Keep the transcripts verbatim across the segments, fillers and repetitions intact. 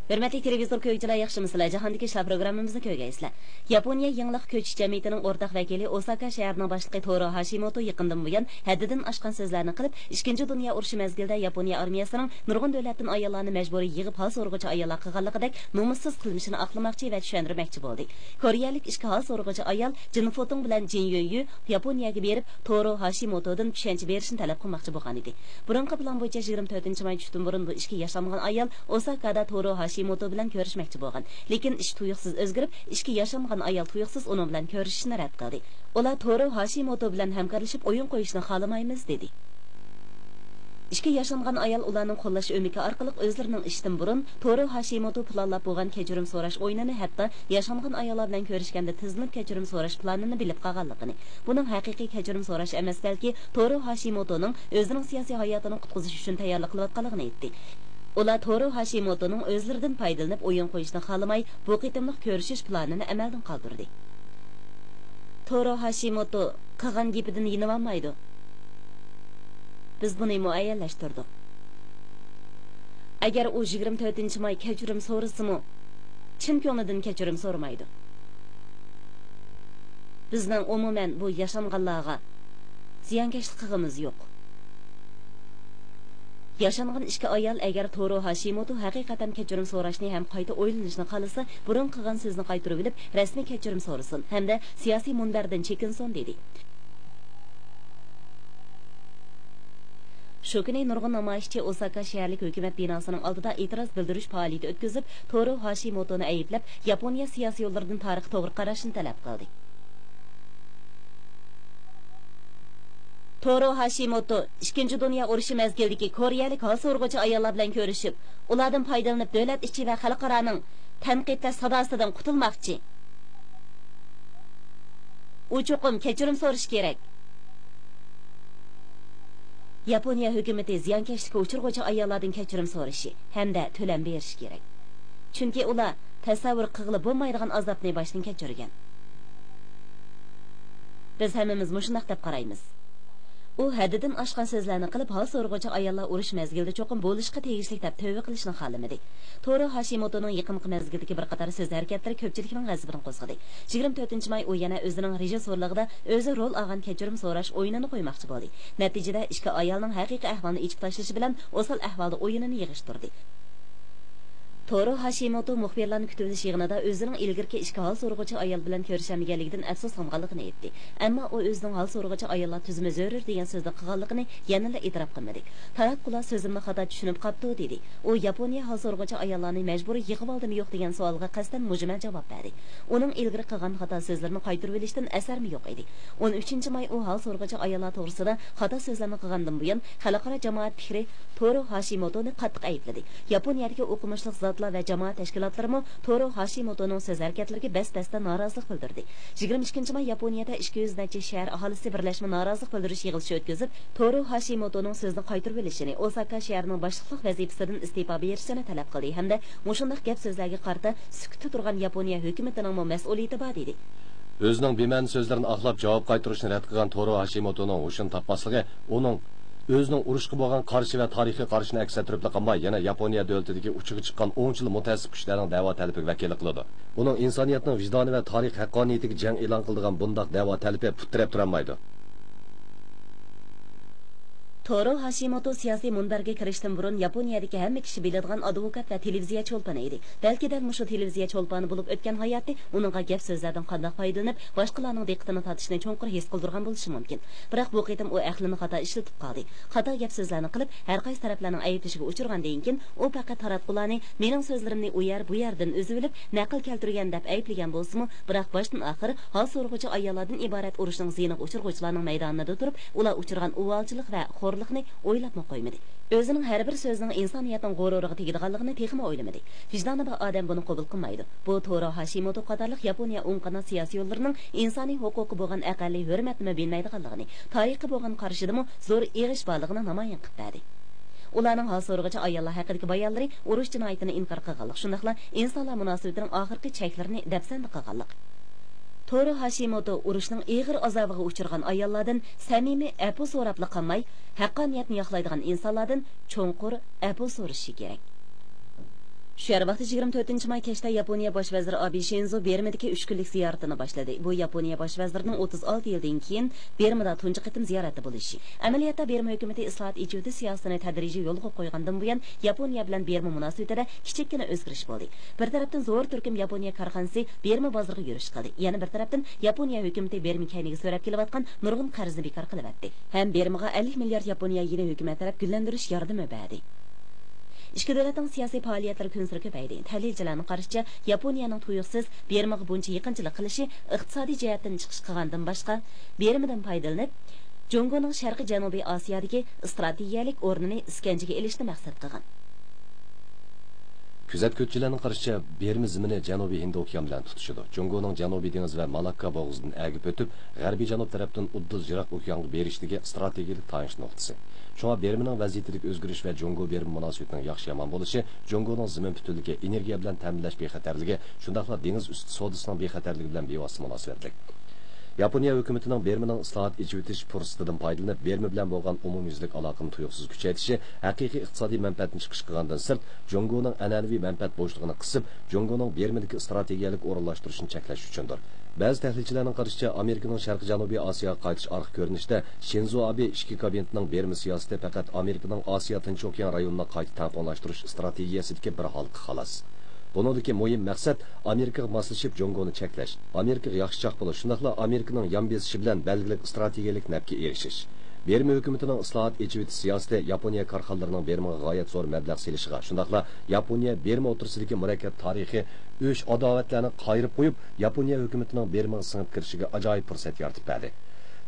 ھۆرمەتلىك تېلېۋىزور كۆرگۈچىلەر، ياخشىمۇسىلەر؟ جاھاندىكى ئىشلار پروگراممىمىزنى كۆرگەيسىلەر. ياپونىيە يېڭىلىق كۆچۈش جەمئىيىتىنىڭ ئورتاق ۋەكىلى ئوساكا شەھىرىنىڭ باشلىقى تورو ھاشىموتو يېقىندىن بۇيان ھەددىدىن ئاشقان سۆزلەرنى قىلىپ، ئىككىنچى دۇنيا ئۇرۇشى مەزگىلىدە ياپونىيە ئارمىيەسىنىڭ نۇرغۇن دۆلەتتىن ئاياللارنى مەجبۇرىي يىغىپ، ھال سورىغۇچى ئاياللار قىلغانلىقىدەك نومۇسسىز قىلمىشىنى ئاقلىماقچى ۋە چۈشەندۈرمەكچى بولدى. كورېيەلىك ئىككى ھال سورىغۇچى ئايال جىن فوتۇڭ بىلەن جىن يۆنيۈ ياپونىيەگە بېرىپ، تورو ھاشىموتودىن چۈشەنچە بېرىشنى تەلەپ قىلماقچى بولغان ئىدى. بۇرۇنقى پىلان بويىچە يىگىرمە تۆتىنچى ماي چۈشتىن بۇرۇن بۇ ئىككى ياشانغان ئايال ئوساكادا تورو ھاشىموتو بىلەن كۆرۈشمەكچى بولغان. لېكىن ئىش تۇيۇقسىز ئۆزگىرىپ، ئىككى ياشانغان ئايال تۇيۇقسىز ئۇنىڭ بىلەن كۆرۈشۈشنى رەت قىلدى. ئۇلار تورو ھاشىموتو بىلەن ھەمكارلىشىپ ئويۇن قويۇشنى خالىمايمىز، دېدى. ئىككى ياشانغان ئايال ئۇلارنىڭ قوللاش ئۆمىكى ئارقىلىق ئۆزلىرىنىڭ ئىشتىن بۇرۇن تورو ھاشىموتو پىلانلاپ بولغان كەچۈرۈم سوراش ئويۇنىنى، ھەتتا ياشانغان ئاياللار بىلەن كۆرۈشكەندە تىزلىنىپ كەچۈرۈم سوراش پىلانىنى بىلىپ قالغانلىقىنى، بۇنىڭ ھەقىقىي كەچۈرۈم سوراش ئەمەس، بەلكى تورو ھاشىموتونىڭ ئۆزىنىڭ سىياسىي ھاياتىنى قۇتقۇزۇش ئۈچۈن تەييارلىق قىلىۋاتقانلىقىنى ئېيتتى. ئۇلار تورو ھاشىموتونىڭ ئۆزلىرىدىن پايدىلىنىپ ئويۇن قويۇشنى خالىماي، بۇ قېتىملىق كۆرۈشۈش پىلانىنى ئەمەلدىن قالدۇردى. تورو ھاشىموتو قىلغان گېپىدىن يېنىۋالمايدۇ. بىز بۇنى مۇئەييەنلەشتۈردۇق. ئەگەر ئۇ يىگىرمە تۆتىنچى ماي كەچۈرۈم سورىسىمۇ، چىن كۆڭلىدىن كەچۈرۈم سورىمايدۇ. بىزنىڭ ئومۇمەن بۇ ياشانغانلارغا زىيانكەشلىك قىلغىنىمىز يوق. ياشانغان ئىككى ئايال ئەگەر تورو ھاشىموتو ھەقىقەتەن كەچۈرۈم سوراشنى ھەم قايتا ئويلىنىشنى خالىسا، بۇرۇن قىلغان سۆزىنى قايتۇرۇۋېلىپ، رەسمىي كەچۈرۈم سورىسۇن ھەمدە سىياسىي مۇنبەردىن چېكىنسۇن، دېدى. شۇ كۈنى نۇرغۇن نامايىشچى ئوساكا شەھەرلىك ھۆكۈمەت بىناسىنىڭ ئالدىدا ئېتىراز بىلدۈرۈش پائالىيىتى ئۆتكۈزۈپ، تورو ھاشىموتونى ئەيىبلەپ، ياپونىيە سىياسىيونلىرىدىن تارىخقا توغرا قاراشنى تەلەپ قىلدى. تورو ھاشىموتو ئىككىنچى دۇنيا ئۇرۇشى مەزگىلىدىكى كورېيەلىك ھال سورىغۇچى ئاياللار بىلەن كۆرۈشۈپ، ئۇلاردىن پايدىلىنىپ، دۆلەت ئىچى ۋە خەلقئارانىڭ تەنقىدلەش ساداسىدىن قۇتۇلماقچى. ئۇ چوقۇم كەچۈرۈم سورىشى كېرەك. ياپونىيە ھۆكۈمىتى زىيانكەشلىككە ئۇچرىغۇچى ئاياللاردىن كەچۈرۈم سورىشى ھەمدە تۆلەم بېرىشى كېرەك. چۈنكى ئۇلار تەسەۋۋۇر قىلغىلى بولمايدىغان ئازابنى باشتىن كەچۈرگەن. بىز ھەممىمىز مۇشۇنداق دەپ قارايمىز. ئۇ ھەددىدىن ئاشقان سۆزلەرنى قىلىپ، ھال سورىغۇچى ئاياللار ئۇرۇش مەزگىلىدە چوقۇم بولۇشقا تېگىشلىك دەپ تۆۋە قىلىشنى خالىمىدى. تورو ھاشىموتونىڭ يېقىنقى مەزگىلدىكى بىر قاتار سۆز ھەرىكەتلىرى كۆپچىلىكنىڭ غەزىپىنى قوزغىدى. يىگىرمە تۆتىنچى ماي ئۇ يەنە ئۆزىنىڭ رېژىسسورلۇقىدا ئۆزى رول ئالغان كەچۈرۈم سوراش ئويۇنىنى قويماقچى بولدى. نەتىجىدە ئىككى ئايالنىڭ ھەقىقىي ئەھۋالنى ئېچىپ تاشلىشى بىلەن ئوسال ئەھۋالدا ئويۇنىنى يىغىشتۇردى. تورو ھاشىموتو مۇخبىرلارنى كۈتۈۋېلىش يىغىنىدا ئۆزىنىڭ ئىلگىرىكى ئىككى ھال سورىغۇچى ئايال بىلەن كۆرۈشەلمىگەنلىكىدىن ئەپسۇسلانغانلىقىنى ئېيتتى. ئەمما ئۇ ئۆزىنىڭ ھال سورىغۇچى ئاياللار تۈزۈمى زۆرۈر دېگەن سۆزنى قىلغانلىقىنى يەنىلا ئېتىراپ قىلمىدى. تاراتقۇلار سۆزۈمنى خاتا چۈشىنىپ قاپتۇ، دېدى. ئۇ ياپونىيە ھال سورىغۇچى ئاياللارنى مەجبۇرىي يىغىۋالدىمۇ يوق دېگەن سوئالغا قەستەن مۇجمەل جاۋاب بەردى. ئۇنىڭ ئىلگىرى قىلغان خاتا سۆزلىرىنى قايتۇرۇۋېلىشتىن ئەسەرمۇ يوق ئىدى. ئون ئۈچىنچى ماي ئۇ ھال سورىغۇچى ئاياللار توغرىسىدا خاتا سۆزلەرنى قىلغاندىن بۇيان، خەلقئارا جامائەت پىكرى تورو ھاشىموتونى قاتتىق ئەيىبلىدى. ياپونىيەدىكى ئوقۇمۇشلۇق زاتلار ۋە جامائەت تەشكىلاتلىرىمۇ تورو ھاشىموتونىڭ سۆز ھەرىكەتلىرىگە بەس-بەستە نارازىلىق بىلدۈردى. يىگىرمە ئىككىنچى ماي ياپونىيەدە ئىككى يۈز نەچچە شەھەر ئاھالىسى بىرلەشمە نارازىلىق بىلدۈرۈش يىغىلىشى ئۆتكۈزۈپ، تورو ھاشىموتونىڭ سۆزنى قايتۇرۇۋېلىشىنى، ئوساكا شەھىرىنىڭ باشلىقلىق ۋەزىپىسىدىن ئىستېپا بېرىشىنى تەلەپ قىلدى ھەمدە مۇشۇنداق گەپ-سۆزلەرگە قارىتا سۈكۈتتە تۇرغان ياپونىيە ھۆكۈمىتىنىڭمۇ مەسئۇلىيىتى بار، دېدى. ئۆزىنىڭ بىمەنە سۆزلىرىنى ئاقلاپ جاۋاب قايتۇرۇشنى رەت قىلغان تورو ھاشىموتونىڭ ھوشىنى تاپماسلىقى ئۇنىڭ ئۆزىنىڭ ئۇرۇشقا بولغان قارىشى ۋە تارىخىي قارىشىنى ئەكس ئەتتۈرۈپلا قالماي، يەنە ياپونىيە دۆلىتىدىكى ئۇچىغا چىققان ئوڭچىلا مۇتەئەسسىپ كىشىلەرنىڭ دەۋا تەلىپىگە ۋەكىللىك قىلىدۇ. ئۇنىڭ ئىنسانىيەتنىڭ ۋىجدانى ۋە تارىخ ھەققانىيىتىگە جەڭ ئېلان قىلىدىغان بۇنداق دەۋا تەلىپى پۇت تىرەپ تۇرالمايدۇ. تورو ھاشىموتو سىياسىي مۇنبەرگە كىرىشتىن بۇرۇن ياپونىيەدىكى ھەممە كىشى بىلىدىغان ئادۋوكات ۋە تېلېۋىزىيە چولپىنى ئىدى. بەلكى دەل مۇشۇ تېلېۋىزىيە چولپانى بولۇپ ئۆتكەن ھاياتى ئۇنىڭغا گەپ-سۆزلەردىن قانداق پايدىلىنىپ، باشقىلارنىڭ دىققىتىنى تارتىشنى چوڭقۇر ھېس قىلدۇرغان بولۇشى مۇمكىن. بىراق بۇ قېتىم ئۇ ئەقلىنى خاتا ئىشلىتىپ قالدى. خاتا گەپ-سۆزلەرنى قىلىپ، ھەر قايسى تەرەپلەرنىڭ ئەيىبلىشىگە ئۇچرىغاندىن كېيىن، ئۇ پەقەت تاراتقۇلارنى مېنىڭ سۆزلىرىمنى ئۇ يەر، بۇ يەردىن ئۈزۈۋېلىپ، نەقىل كەلتۈرگەن دەپ ئەيىبلىگەن بولسىمۇ، بىراق باشتىن ئاخىر ھال سورىغۇچى ئاياللاردىن ئىبارەت ئۇرۇشنىڭ زىيىنىغا ئۇچرىغۇچىلارنىڭ مەيدانىدا تۇرۇپ، ئۇلار ئۇچرىغان ئۇۋالچىلىق ۋە خورلۇقنى ئويلاپمۇ قويمىدى. ئۆزىنىڭ ھەر بىر سۆزىنىڭ ئىنسانىيەتنىڭ غۇرۇرىغا تېگىدىغانلىقىنى تېخىمۇ ئويلىمىدى. ۋىجدانى بار ئادەم بۇنى قوبۇل قىلمايدۇ. بۇ تورو ھاشىموتو قاتارلىق ياپونىيە ئوڭ قانات سىياسىيونلىرىنىڭ ئىنسانىي ھوقۇققا بولغان ئەقەللىي ھۆرمەتنىمۇ بىلمەيدىغانلىقىنى، تارىخقا بولغان قارىشىدىمۇ زور ئېغىش بارلىقىنى نامايان قىلىپ بەردى. ئۇلارنىڭ ھال سورىغۇچى ئاياللار ھەققىدىكى بايانلىرى ئۇرۇش جىنايىتىنى ئىنكار قىلغانلىق، شۇنداقلا ئىنسانلار مۇناسىۋىتىنىڭ ئاخىرقى چەكلىرىنى دەپسەندە قىلغانلىق. تورو ھاشىموتو ئۇرۇشنىڭ ئېغىر ئازابىغا ئۇچرىغان ئاياللاردىن سەمىمىي ئەپۇ سوراپلا قالماي، ھەققانىيەتنى ياقلايدىغان ئىنسانلاردىن چوڭقۇر ئەپۇ سورىشى كېرەك. شۇ ۋاقىتتا يىگىرمە تۆتىنچى ماي كەچتە ياپونىيە باش ۋەزىرى ئابې شىنزو بېرمىدىكى ئۈچ كۈنلۈك زىيارىتىنى باشلىدى. بۇ ياپونىيە باش ۋەزىرىنىڭ ئوتتۇز ئالتە يىلدىن كېيىن بېرمىدا تۇنجى قېتىم زىيارەتتە بولۇشى. ئەمەلىيەتتە، بېرما ھۆكۈمىتى ئىسلاھات، ئېچىۋېتىش سىياسىتىنى تەدرىجىي يولغا قويغاندىن بۇيان، ياپونىيە بىلەن بېرما مۇناسىۋىتىدە كىچىككىنە ئۆزگىرىش بولدى. بىر تەرەپتىن، زور تۈركۈم ياپونىيە كارخانىسى بېرما بازىرىغا يۈرۈش قىلدى. يەنە بىر تەرەپتىن، ياپونىيە ھۆكۈمىتى بېرما كەينىگە سۆرەپ كېلىۋاتقان نۇرغۇن قەرزنى بىكار قىلىۋەتتى ھەم بېرمىغا ئەللىك مىليارد ياپونىيە يېنى ھۆكۈمەت تەرەپ گۈللەندۈرۈش ياردىمى بەردى. ئىككى دۆلەتنىڭ سىياسىي پائالىيەتلىرى كۈنسېرى كۆپەيدى. تەھلىلچىلەرنىڭ قارىشىچە، ياپونىيەنىڭ تۇيۇقسىز بېرمىغا بۇنچە يېقىنچىلىق قىلىشى ئىقتىسادىي جەھەتتىن چىقىش قىلغاندىن باشقا، بېرمىدىن پايدىلىنىپ، جۇڭگونىڭ شەرقىي جەنۇبىي ئاسىيادىكى ئىستراتېگىيەلىك ئورنىنى ئىسكەنجىگە ئېلىشنى مەقسەت قىلغان. كۆزەتكۈچىلەرنىڭ قارىشىچە، بېرما زېمىنى جەنۇبىي ھىندى ئوكيان بىلەن تۇتىشىدۇ. جۇڭگونىڭ جەنۇبىي دېڭىز ۋە مالاككا بوغۇزىدىن ئەگىپ ئۆتۈپ، غەربىي جەنۇب تەرەپتىن ئۇددىل يىراق ئوكيانغا بېرىشتىكى ئىستراتېگىيەلىك تايىنىش نۇقتىسى. شۇڭا بېرمىنىڭ ۋەزىيىتىدىكى ئۆزگىرىش ۋە جۇڭگو بېرما مۇناسىۋىتىنىڭ ياخشى يامان بولۇشى جۇڭگونىڭ زېمىن پۈتۈنلۈكى، ئېنېرگىيە بىلەن تەمىنلەش بىخەتەرلىكى، شۇنداقلا دېڭىز ئۈستى سودىسىنىڭ بىخەتەرلىكى بىلەن بىۋاسىتە مۇناسىۋەتلىك. ياپونىيە ھۆكۈمىتىنىڭ بېرمىنىڭ ئىسلاھات، ئېچىۋېتىش پۇرسىتىدىن پايدىلىنىپ، بېرما بىلەن بولغان ئومۇميۈزلۈك ئالاقىنى تۇيۇقسىز كۈچەيتىشى ھەقىقىي ئىقتىسادىي مەنپەئەتتىن چىقىش قىلغاندىن سىرت، جۇڭگونىڭ ئەنئەنىۋى مەنپەئەت بوشلۇقىنى قىسىپ، جۇڭگونىڭ بېرمىدىكى ئىستراتېگىيەلىك ئورۇنلاشتۇرۇشىنى چەكلەش ئۈچۈندۇر. بەزى تەھلىلچىلەرنىڭ قارىشىچە، ئامېرىكىنىڭ شەرقىي جەنۇبىي ئاسىياغا قايتىش ئارقا كۆرۈنۈشىدە شىنزو ئابې ئىككى كابىنېتىنىڭ بېرما سىياسىتى پەقەت ئامېرىكىنىڭ ئاسىيا تىنچ ئوكيان رايونىنى قايتا تەڭپۇڭلاشتۇرۇش ئىستراتېگىيەسىدىكى بىر ھالقا، خالاس. بۇنىڭدىكى مۇھىم مەقسەت ئامېرىكىغا ماسلىشىپ جۇڭگونى چەكلەش، ئامېرىكىغا ياخشىچاق بولۇش، شۇنداقلا ئامېرىكىنىڭ يان بېسىشى بىلەن بەلگىلىك ئىستراتېگىيەلىك نەپكە ئېرىشىش. بېرما ھۆكۈمىتىنىڭ ئىسلاھات، ئېچىۋېتىش سىياسىتى ياپونىيە كارخانىلىرىنىڭ بېرمىغا غايەت زور مەبلەغ سېلىشىغا، شۇنداقلا ياپونىيە بېرما ئوتتۇرىسىدىكى مۇرەككەپ تارىخىي ئۆچ-ئاداۋەتلەرنى قايرىپ قويۇپ، ياپونىيە ھۆكۈمىتىنىڭ بېرمىغا سىڭىپ كىرىشىگە ئاجايىپ پۇرسەت يارىتىپ بەردى.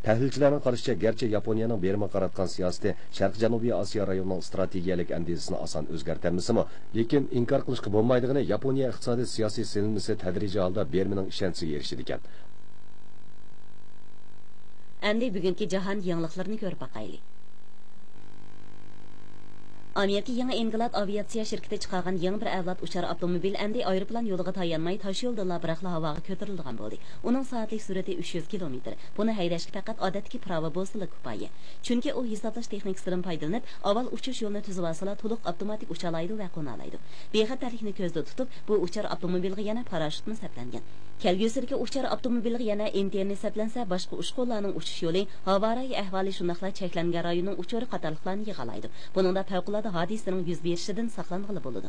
تەھلىلچىلەرنىڭ قارىشىچە، گەرچە ياپونىيەنىڭ بېرمىغا قاراتقان سىياسىتى شەرقىي جەنۇبىي ئاسىيا رايونىنىڭ ئىستراتېگىيەلىك ئەندىزىسىنى ئاسان ئۆزگەرتەلمىسىمۇ، لېكىن ئىنكار قىلىشقا بولمايدىغىنى، ياپونىيە ئىقتىسادىي سىياسىي سېلىنمىسى تەدرىجىي ھالدا بېرمىنىڭ ئىشەنچىگە ئېرىشىدىكەن. ئەمدى بۈگۈنكى جاھان يېڭىلىقلىرىنى كۆرۈپ باقايلى. ئامېرىكا يېڭى ئىنقىلاب ئاۋىئاتسىيە شىركىتى چىقارغان يېڭى بىر ئەۋلاد ئۇچار ئاپتوموبىل ئەمدى ئايروپىلان يولىغا تايانماي، تاشيولدىنلا بىراقلا ھاۋاغا كۆتۈرۈلىدىغان بولدى. ئۇنىڭ سائەتلىك سۈرئىتى ئۈچ يۈز كىلومېتىر. بۇنى ھەيدەشكە پەقەت ئادەتتىكى پىراۋا بولسىلا كۇپايە. چۈنكى ئۇ ھېسابلاش تېخنىكىسىدىن پايدىلىنىپ، ئاۋۋال ئۇچۇش يولىنى تۈزۈۋالسىلا، تولۇق ئاپتوماتىك ئۇچالايدۇ ۋە قونالايدۇ. بىخەتەرلىكنى كۆزدە تۇتۇپ، بۇ ئۇچار ئاپتوموبىلغا يەنە پاراشوتمۇ سەپلەنگەن. كەلگۈسىدىكى ئۇچار ئاپتوموبىلغا يەنە ئېنتېننا سەپلەنسە، باشقا ئۇچقۇنلارنىڭ ئۇچۇش يولى، ھاۋارايى ئەھۋالى، شۇنداقلا چەكلەنگەن رايوننىڭ ئۇچۇرى قاتارلىقلارنى يىغالايدۇ. بۇنىڭدا پەۋقۇلئاددە ھادىسىنىڭ يۈز بېرىشىدىن ساقلانغىلى بولىدۇ.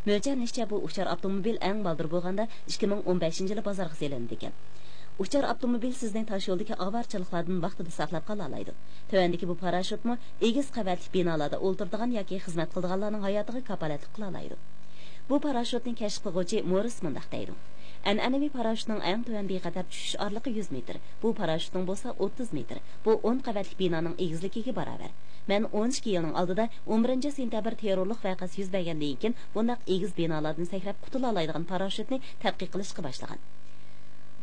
مۆلچەرلىنىشىچە، بۇ ئۇچار ئاپتوموبىل ئەڭ بالدۇر بولغاندا ئىككى مىڭ ئون بەشىنچى يىلى بازارغا سېلىنىدىكەن. ئۇچار ئاپتوموبىل سىزنى تاشيولدىكى ئاۋارىچىلىقلاردىن ۋاقتىدا ساقلاپ قالالايدۇ. تۆۋەندىكى بۇ پاراشوتمۇ ئېگىز قەۋەتلىك بىنالاردا ئولتۇرىدىغان ياكى خىزمەت قىلىدىغانلارنىڭ ھاياتىغا كاپالەتلىك قىلالايدۇ. بۇ پاراشوتنى كەشىپ قىلغۇچى مورىس مۇنداق دەيدۇ: ئەنئەنىۋى پاراشوتنىڭ ئەڭ تۆۋەن بىخەتەر چۈشۈش ئارىلىقى يۈز مېتىر، بۇ پاراشوتنىڭ بولسا ئوتتۇز مېتىر. بۇ ئون قەۋەتلىك بىنانىڭ ئېگىزلىكىگە باراۋەر. مەن ئون ئىككى يىلنىڭ ئالدىدا ئون بىرىنچى سېنتەبىر تېررورلۇق ۋەقەسى يۈز بەرگەندىن كېيىن بۇنداق ئېگىز بىنالاردىن سەكرەپ قۇتۇلالايدىغان پاراشوتنى تەتقىق قىلىشقا باشلىغان.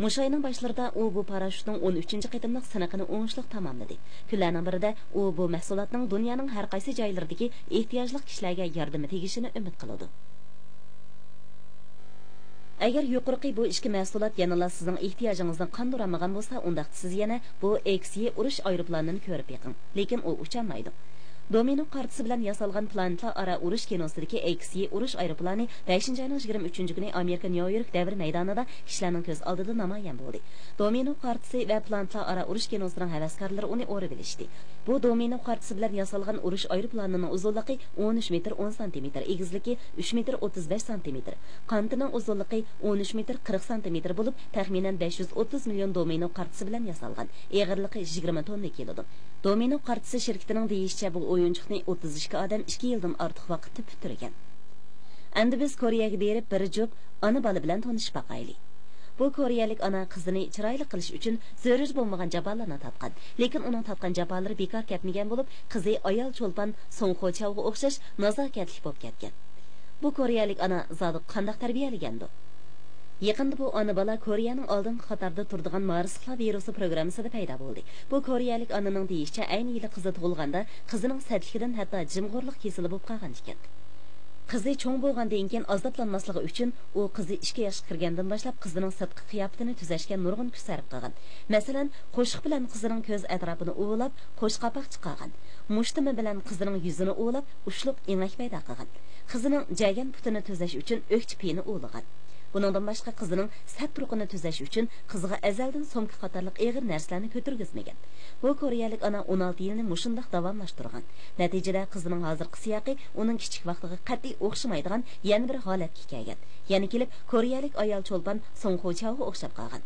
مۇشۇ ئاينىڭ باشلىرىدا ئۇ بۇ پاراشوتنىڭ ئون ئۈچىنچى قېتىملىق سىنىقىنى ئوڭۇشلۇق تاماملىدى. كۈنلەرنىڭ بىرىدە ئۇ بۇ مەھسۇلاتنىڭ دۇنيانىڭ ھەر قايسى جايلىرىدىكى ئېھتىياجلىق كىشىلەرگە ياردىمى تېگىشىنى ئۈمىد قىلىدۇ. ئەگەر يۇقىرىقى بۇ ئىككى مەھسۇلات يەنىلا سىزنىڭ ئېھتىياجىڭىزنى قاندۇرالمىغان بولسا، ئۇنداقتا سىز يەنە بۇ ئېكس يى ئۇرۇش ئايروپىلانىنى كۆرۈپ بېقىڭ. لېكىن ئۇ ئۇچالمايدۇ. دومىنو خارتىسى بىلەن ياسالغان پلانېتلار ئارا ئۇرۇش كىنوسىدىكى ئېكس يى ئۇرۇش ئايروپىلانى بەشىنچى ئاينىڭ يىگىرمە ئۈچىنچى كۈنى ئامېرىكا نيۇ يورك دەۋر مەيدانىدا كىشىلەرنىڭ كۆز ئالدىدا نامايان بولدى. دومىنو خارتىسى ۋە پلانېتلار ئارا ئۇرۇش كىنوسىنىڭ ھەۋەسكارلىرى ئۇنى ئورىۋېلىشتى. بۇ دومىنو خارتىسى بىلەن ياسالغان ئۇرۇش ئايروپىلانىنىڭ ئۇزۇنلۇقى ئون ئۈچ مېتىر ئون سانتىمېتىر، ئېگىزلىكى ئۈچ مېتىر ئوتتۇز بەش سانتىمېتىر، قانىتىنىڭ ئۇزۇنلۇقى ئون ئۈچ مېتىر قىرىق سانتىمېتىر بولۇپ، تەخمىنەن بەش يۈز ئوتتۇز مىليون دومىنو خارتىسى بىلەن ياسالغان، ئېغىرلىقى يىگىرمە توننا كېلىدۇ. دومىنو خارتىسى شىركىتىنىڭ دېيىشىچە، بۇ ئويۇنچۇقنى ئوتتۇز ئىككى ئادەم ئىككى يىلدىن ئارتۇق ۋاقىتتا پۈتتۈرگەن. ئەمدى بىز كورېيەگە بېرىپ، بىر جۈپ ئانا-بالا بىلەن تونۇشۇپ باقايلى. بۇ كورېيەلىك ئانا قىزىنى چىرايلىق قىلىش ئۈچۈن زۆرۈر بولمىغان جاپالارنى تارتقان. لېكىن ئۇنىڭ تارتقان جاپالىرى بىكار كەتمىگەن بولۇپ، قىزى ئايال چولپان سوڭ خو چاۋغا ئوخشاش نازاكەتلىك بولۇپ كەتكەن. بۇ كورېيەلىك ئانا زادى قانداق تەربىيەلىگەندۇ؟ يېقىندا بۇ ئانا-بالا كورېيەنىڭ ئالدىنقى قاتاردا تۇرىدىغان مارسلىقلار ۋىرۇسى پروگراممىسىدا پەيدا بولدى. بۇ كورېيەلىك ئانىنىڭ دېيىشىچە، ئەينى يىلى قىزى تۇغۇلغاندا قىزىنىڭ سەتلىكىدىن ھەتتا جىمغۇرلۇق كېسىلى بولۇپ قالغان ئىكەن. قىزى چوڭ بولغاندىن كېيىن ئازابلانماسلىقى ئۈچۈن، ئۇ قىزى ئىككى ياشقا كىرگەندىن باشلاپ قىزىنىڭ سىرتقى قىياپىتىنى تۈزەشكە نۇرغۇن كۈچ سەرپ قىلغان. مەسىلەن، قوشۇق بىلەن قىزىنىڭ كۆز ئەتراپىنى ئۇۋىلاپ، قوش قاپاق چىقارغان. مۇشتىمى بىلەن قىزىنىڭ يۈزىنى ئۇۋىلاپ، ئۇچلۇق ئېڭەك پەيدا قىلغان. قىزىنىڭ جەگەن پۇتىنى تۈزەش ئۈچۈن ئۆكچە پېيىنى ئۇۋىلىغان. بۇنىڭدىن باشقا، قىزىنىڭ سەت تۇرقىنى تۈزەش ئۈچۈن قىزىغا ئەزەلدىن سومكا قاتارلىق ئېغىر نەرسىلەرنى كۆتۈرگۈزمىگەن. بۇ كورېيەلىك ئانا ئون ئالتە يىلنى مۇشۇنداق داۋاملاشتۇرغان. نەتىجىدە، قىزىنىڭ ھازىرقى سىياقى ئۇنىڭ كىچىك ۋاقتىغا قەتئىي ئوخشىمايدىغان يەنە بىر ھالەتكە كەلگەن. يەنە كېلىپ، كورېيەلىك ئايال چولپان سۇڭ خۇچياۋغا ئوخشاپ قالغان.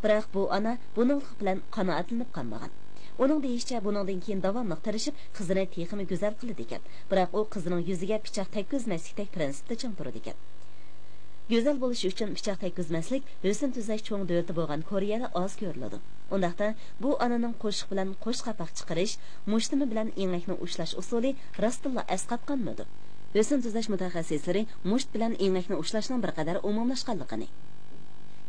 بىراق بۇ ئانا بۇنىڭلىق بىلەن قانائەتلىنىپ قالمىغان. ئۇنىڭ دېيىشىچە، بۇنىڭدىن كېيىن داۋاملىق تىرىشىپ، قىزىنى تېخىمۇ گۈزەل قىلىدىكەن. بىراق ئۇ قىزىنىڭ يۈزىگە پىچاق تەگكۈزمەسلىكتەك پىرىنسىپتا چىڭ تۇرىدىكەن. گۈزەل بولۇش ئۈچۈن پىچاق تەگكۈزمەسلىك ھۆسن تۈزەش چوڭ دۆلىتى بولغان كورېيەدە ئاز كۆرۈلىدۇ. ئۇنداقتا، بۇ ئانىنىڭ قوشۇق بىلەن قوش قاپاق چىقىرىش، مۇشتىمى بىلەن ئېڭەكنى ئۇچلاش ئۇسۇلى راستتىنلا ئەسقاتقانمىدۇ؟ ھۆسن تۈزەش مۇتەخەسسىسلىرى مۇشت بىلەن ئېڭەكنى ئۇچلاشنىڭ بىر قەدەر ئومۇملاشقانلىقىنى،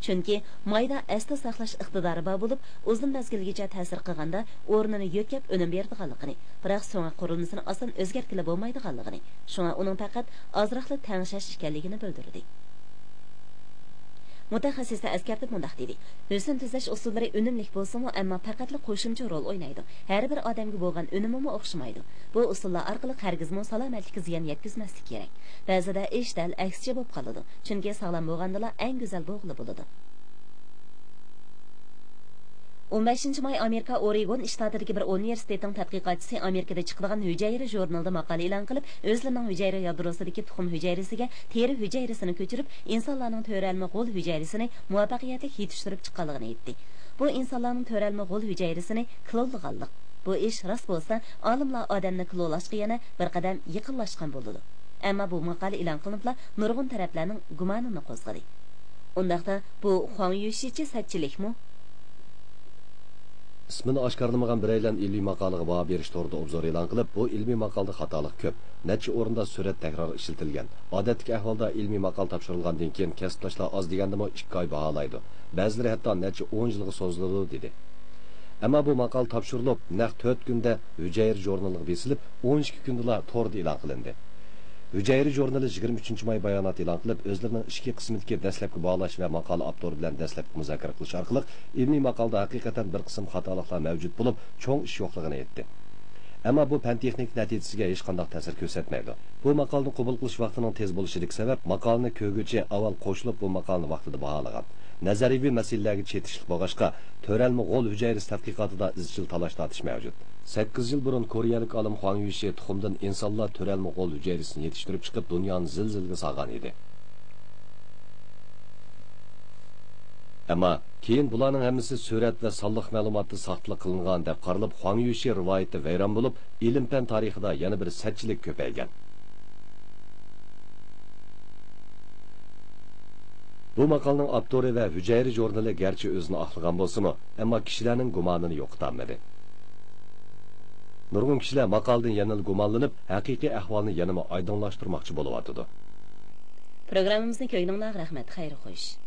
چۈنكى مايدا ئەستە ساقلاش ئىقتىدارى بار بولۇپ، ئۇزۇن مەزگىلگىچە تەسىر قىلغاندا، ئورنىنى يۆتكەپ ئۈنۈم بېرىدىغانلىقىنى، بىراق سۆڭەك قۇرۇلمىسىنى ئاسان ئۆزگەرتكىلى بولمايدىغانلىقىنى، شۇڭا ئۇنىڭ پەقەت ئازراقلا تەڭشەش ئىكەنلىكىنى بىلدۈردى. مۇتەخەسسىس ئەسكەرتىپ مۇنداق دېدى: ھۆسن تۈزەش ئۇسۇللىرى ئۈنۈملۈك بولسىمۇ، ئەمما پەقەتلا قوشۇمچە رول ئوينايدۇ. ھەر بىر ئادەمگە بولغان ئۈنۈمىمۇ ئوخشىمايدۇ. بۇ ئۇسۇللار ئارقىلىق ھەرگىزمۇ سالامەتلىككە زىيان يەتكۈزمەسلىك كېرەك. بەزىدە ئىش دەل ئەكسىچە بولۇپ قالىدۇ. چۈنكى ساغلام بولغاندىلا ئەڭ گۈزەل بولغىلى بولىدۇ. ئون بەشىنچى ماي ئامېرىكا ئورېگون شتاتىدىكى بىر ئۇنىۋېرسىتېتنىڭ تەتقىقاتچىسى ئامېرىكىدا چىقىدىغان ھۈجەيرە ژۇرنىلىدا ماقالە ئېلان قىلىپ، ئۆزلىرىنىڭ ھۈجەيرە يادروسىدىكى تۇخۇم ھۈجەيرىسىگە تېرە ھۈجەيرىسىنى كۆچۈرۈپ، ئىنسانلارنىڭ تۆرەلمە غول ھۈجەيرىسىنى مۇۋەپپەقىيەتلىك يېتىشتۈرۈپ چىققانلىقىنى ئېيتتى. بۇ ئىنسانلارنىڭ تۆرەلمە غول ھۈجەيرىسىنى كلونلىغانلىق. بۇ ئىش راست بولسا، ئالىملار ئادەمنى كلونلاشقا يەنە بىر قەدەم يېقىنلاشقان بولىدۇ. ئەمما بۇ ماقالە ئېلان قىلىنىپلا نۇرغۇن تەرەپلەرنىڭ گۇمانىنى قوزغىدى. ئۇنداقتا، بۇ خۇاڭ يۈشىچە سەتچىلىكمۇ؟ ئىسمىنى ئاشكارىلىمىغان بىرەيلەن ئىلمىي ماقالىغا باھا بېرىش تورىدا ئوبزور ئېلان قىلىپ، بۇ ئىلمىي ماقالىدا خاتالىق كۆپ، نەچچە ئورۇندا سۈرەت تەكرار ئىشلىتىلگەن. ئادەتتىكى ئەھۋالدا ئىلمىي ماقالە تاپشۇرۇلغاندىن كېيىن كەسىپداشلار ئاز دېگەندىمۇ ئىككى ئاي باھالايدۇ، بەزىلىرى ھەتتا نەچچە ئون يىلغا سوزۇلىدۇ، دېدى. ئەمما بۇ ماقالە تاپشۇرۇلۇپ، نەق تۆت كۈندە ھۈجەيرە ژۇرنىلىغا بېسىلىپ، ئون ئىككى كۈندىلا توردا ئېلان قىلىندى. ھۈجەيرە ژۇرنىلى يىگىرمە ئۈچىنچى ماي بايانات ئېلان قىلىپ، ئۆزلىرىنىڭ ئىچكى قىسمىدىكى دەسلەپكى باھالاش ۋە ماقالە ئاپتورى بىلەن دەسلەپكى مۇزاكىرە قىلىش ئارقىلىق، ئىلمىي ماقالىدا ھەقىقەتەن بىر قىسىم خاتالىقلار مەۋجۇت بولۇپ، چوڭ ئىش يوقلۇقىنى ئېيتتى. ئەمما بۇ پەن-تېخنىكا نەتىجىسىگە ھېچقانداق تەسىر كۆرسەتمەيدۇ. بۇ ماقالىنى قوبۇل قىلىش ۋاقتىنىڭ تېز بولۇشىدىكى سەۋەب، ماقالىنى كۆرگۈچى ئاۋۋال قوشۇلۇپ، بۇ ماقالىنى ۋاقتىدا باھالىغان. نەزەرىيىۋى مەسىلىلەرگە چېتىشلىق بولغاچقا، تۆرەلمە غول ھۈجەيرىسى تەتقىقاتىدا ئىزچىل تالاش-تارتىش مەۋجۇت. سەككىز يىل بۇرۇن كورېيەلىك ئالىم خۇاڭ يۈشى تۇخۇمدىن ئىنسانلار تۆرەلمە غول ھۈجەيرىسىنى يېتىشتۈرۈپ چىقىپ، دۇنيانى زىلزىلىگە سالغان ئىدى. ئەمما كېيىن بۇلارنىڭ ھەممىسى سۈرەت ۋە سانلىق مەلۇماتتا ساختىلىق قىلىنغان دەپ قارىلىپ، خۇاڭ يۈشى رىۋايىتى ۋەيران بولۇپ، ئىلىم-پەن تارىخىدا يەنە بىر سەتچىلىك كۆپەيگەن. بۇ ماقالىنىڭ ئاپتورى ۋە ھۈجەيرە ژۇرنىلى گەرچە ئۆزىنى ئاقلىغان بولسىمۇ، ئەمما كىشىلەرنىڭ گۇمانىنى يوقىتالمىدى. نۇرغۇن كىشىلەر ماقالىدىن يەنىلا گۇمانلىنىپ، ھەقىقىي ئەھۋالنى يەنىمۇ ئايدىڭلاشتۇرماقچى بولۇۋاتىدۇ. پروگراممىمىزنى كۆرگىنىڭلارغا رەھمەت، خەير خوش.